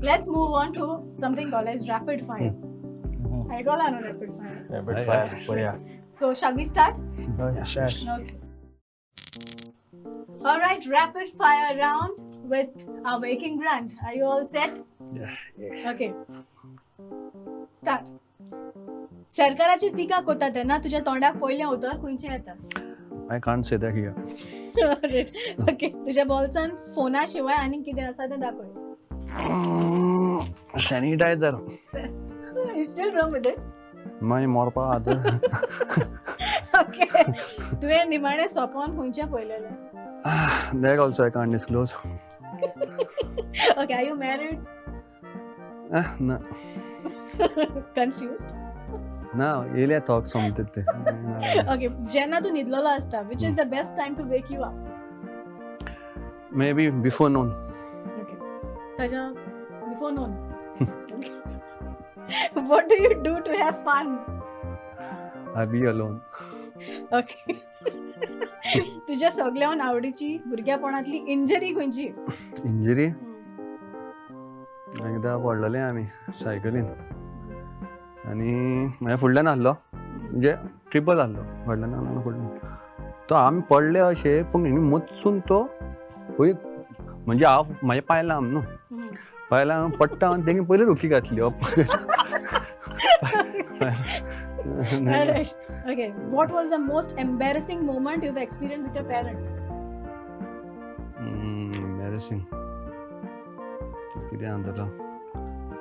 Let's move on to something called as rapid fire. आयकला न्हू rapid fire? Rapid fire पळया. So shall we start? Start. Okay. All right, rapid fire round with our waking brand. Are you all set? Yeah. Okay. Start. सरकाराची टिका कोता तेन्ना तुझ्या तोंडाक पयलें उतर खंयचें येता? I can't say that here. Right. Okay. तुझ्या बोल्सान फोना शिवाय आनी कितें आसा तें दाखय. Sanitizer. You still roam with it? मागीर मोरपा आतां. ओके. तुवें निमाणें सोंपोन खंयचें पळयलेलें? That also I can't disclose. Okay, are you married? ना. कन्फ्युज्ड? ना, येयले थॉक सोमते ते. ओके, जेन्ना तूं न्हिदलेलो आसता, which is the best time to wake you up? Maybe before noon. Okay, ताच्या before noon. What do you do to have fun? I be alone. Okay. तुझ्या सगळ्याहून आवडीची भुरग्यापणातली इंजरी खंयची? इंजरी, एकदां पडलेले आमी सायकलीन आनी म्हाज्या फुडल्यान आहलो, म्हणजे ट्रिपल आहलो, फाटल्यान आहलो फुडल्यान तो. आमी पडले अशे, पूण हेणी मदसून तो खंय, म्हणजे हांव म्हाज्या पांय लांब न्हू, पांय लांब पडटा आनी तेणी पयलीं रोखी घातली. Alright. Okay. What was the most embarrassing moment you've experienced with your parents? Embarrassing कितें जाता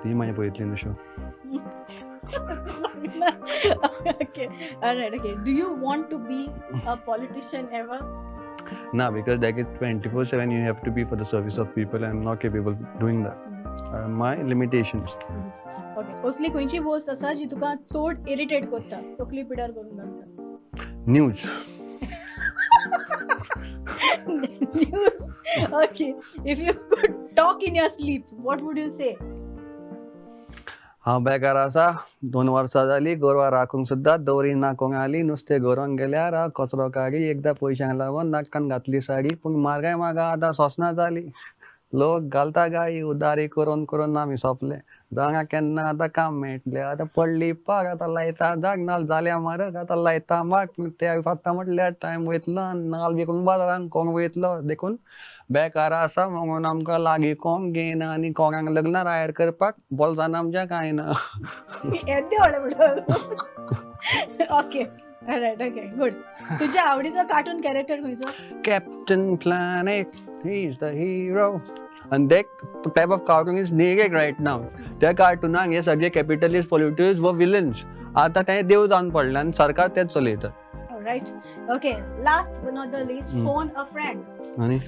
ती मागीर पळयतली न्हू show. Okay. Alright. Okay. Do you want to be a politician ever? ना, because that is 24/7, you have to be for the service of people. I am not capable doing that, my limitations. Okay. असली खंयची वस्त आसा जी तुका चड irritate करता, तकली पिड्यार करून घालता? News. News. Okay. If you could talk in your sleep, what would you say? हांव बेकार आसा, 2 वर्सां जालीं, गोरवां राखूंक सुद्दां दवरी ना कोंगाली. नुस्तें गरोवंक गेल्यार हांव कचरो काडी. एकदां पयशांक लागून नाटकान घातली साडी, पूण म्हारगाय म्हाका आतां सोंसना जाली. लोक घालता गाळी, उदारी करून करून आमी सोंपले. जाणा केन्ना आतां काम मेळटलें. आतां पडली पाक, आतां लायता जाग. नाल जाल्या म्हारग, आतां लायता माग. ते फाटता म्हटल्यार टायम वयतलो आनी नाल विकूंक बाजारान कोण वयतलो? देखून बेकार आसा म्हणून आमकां लागीं कोण घेयना आनी कोणाक लग्नाक हायर करपाक बोल्सान आमच्या कांय ना. येद्दे व्हडलें म्हणटा. Okay, right, okay, good. तुझ्या आवडीचो कार्टून कॅरेक्टर खंयचो? Captain Planet, he is the hero. And that type of cartoon is needed right now. त्या कार्टूनाक हे सगळे कॅपिटलिस्ट पॉलिटिक्स व विलन्स, आता ते देव जावन पडले आनी सरकार तेच चलयता. Right, okay, last but not the least, phone a friend. आनी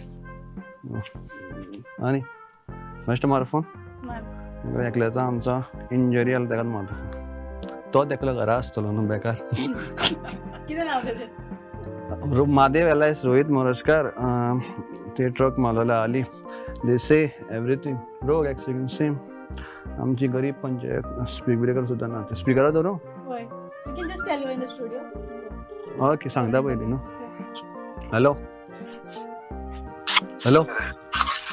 आनी बेश्टो मार फोन. एकल्याचो आमचो इंजरी जालो, ताकाच मारता फोन. तो एकलो घरा आसतलो न्हू बेकार. कितें नांव ताचें? महादेव एलायस रोहित मोरजकर. ते ट्रक मारलेलो आली. They say everything road accident same. आमची गरीब पंचायत, स्पीड ब्रेकर सुद्दां ना. स्पिकरार धरू? हय, you can just tell you in the studio. Okay, सांगता पयलीं न्हू. हॅलो, हॅलो,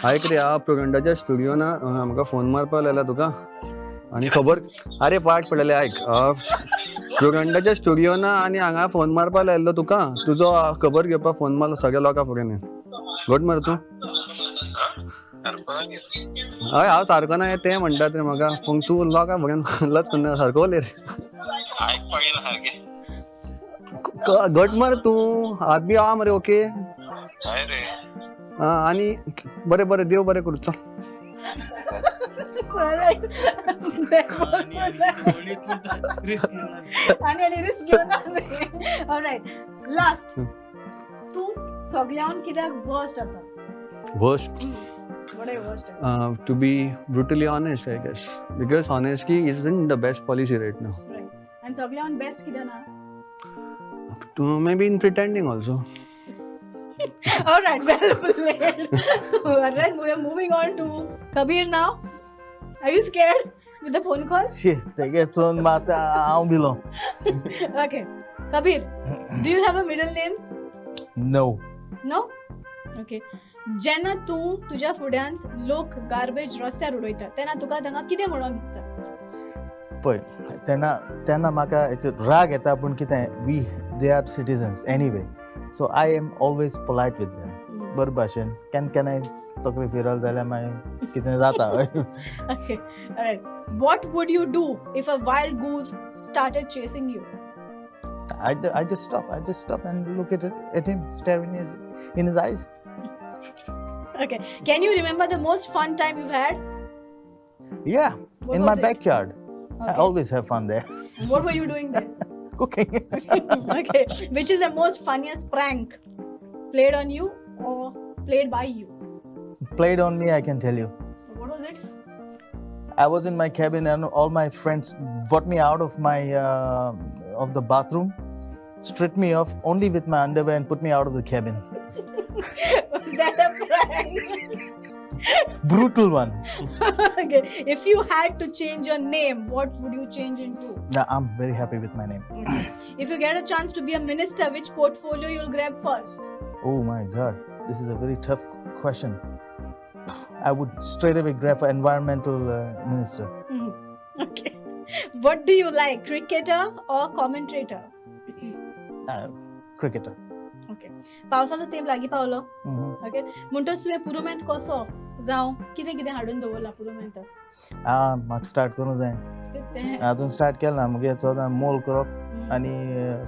आयक रे, हांव प्रुडंटाच्या स्टुडियो ना. म्हाका फोन मारपाक लायला तुका आनी खबर, अरे पाठ पडलेले. आयक, प्रुडंटाच्या स्टुडियो ना आनी हांगा फोन मारपाक लायल्लो तुका. तुजो खबर घेवपाक फोन मारलो सगळ्या लोकां फुडें. घट मरे तूं. हय, हांव सारको ना तें म्हणटात रे म्हाका, पूण तूं लोकां फुडें लज करना, सारको उलय रे. घट मरे तूं, हात बी आहा मरे? ओके. आनी बरें बरें, देव बरें करूं, चल. Alright. That was so nice. आनी आनी रिस्क घेवन. All right, last. तूं सगळ्याहून कित्याक वर्स्ट आसा? Worst? What are worst? To be brutally honest, I guess, because honesty isn't the best policy right now. Right, आनी सगळ्याहून बेस्ट कितें ना? Maybe in pretending also. All right, well played. All right, we are moving on to Kabir now. Are you scared with the phone call? शी, तेगे चोवन मात हांव below. Okay. Kabir, do you have a middle name? No. No? Okay. जेन्ना तूं तुज्या फुड्यांत लोक garbage रस्त्यार उडयतात तेन्ना तुका तांकां कितें म्हणूंक दिसता? पळय, तेन्ना तेन्ना म्हाका राग येता, पूण कितें, we they are citizens anyway, so I am always polite with them. बरे भाशेन. केन्ना केन्नाय तकली फिरल जाल्यार मागीर कितें जाता. Okay, alright. What would you do if a wild goose started chasing you? I just stop. I just stop and look at him, stare in his eyes. Okay. Can you remember the most fun time you've had? Yeah, What in my was it? Backyard. I always have fun there. What were you doing there? Cooking. Okay. Which is the most funniest prank played on you or played by you? Played on me, I can tell you. What was it? I was in my cabin and all my friends brought me out of my of the bathroom, stripped me off only with my underwear and put me out of the cabin. Was that a prank? Brutal one. Okay. If you had to change your name, what would you change into? Now I'm very happy with my name. Okay. If you get a chance to be a minister, which portfolio you'll grab first? Oh my God, this is a very tough question. I would straight away grab for environmental minister. Okay. What do you like, cricketer or commentator? Cricketer. Okay. पावसाचो तेंप लागीं पावलो. Okay, म्हणटच तुवें पुरुमेंत कसो जावं कितें कितें हाडून दवरलां पुरुमेंताक? आ, म्हाका स्टार्ट करूंक जाय. तें अजून स्टार्ट केलें ना. मुगे चोदा मोल करप आनी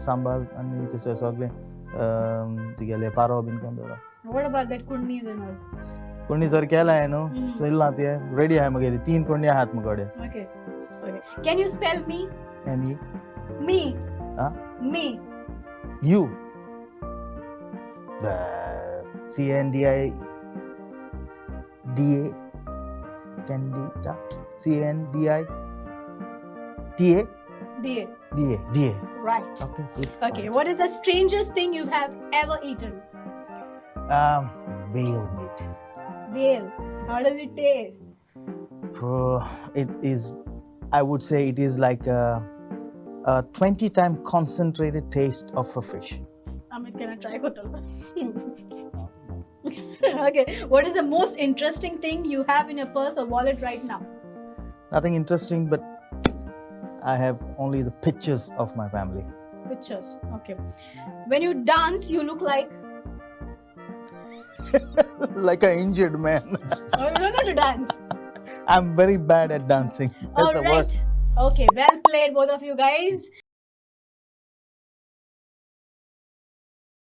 सांबाळ आनी तशें सगळें तुगेलें पारो बीन करून दवरप. What about that कुडणीज and all? कोणी जर केलां हांवें न्हू, चोयलां तें रेडी आहाय. मुगेली तीन कोंडी आहात मुगडे. Okay, can you spell me? M E. Me. Ah? Me. U C N D I D A, Candida, C N D I T A. D A. D A, D A. Right. Okay, good. Okay, what is the strangest thing you have ever eaten? Whale meat. Whale. How does it taste? It is, I would say it is like a 20 time concentrated taste of a fish. Amit, can I try करतलो? Okay, what is the most interesting thing you have in your purse or wallet right now? Nothing interesting, but I have only the pictures of my family. Pictures. Okay. When you dance, you look like? Like an injured man. Oh, you don't know to dance. I'm very bad at dancing. That's All the right. worst. Okay, well played, both of you guys.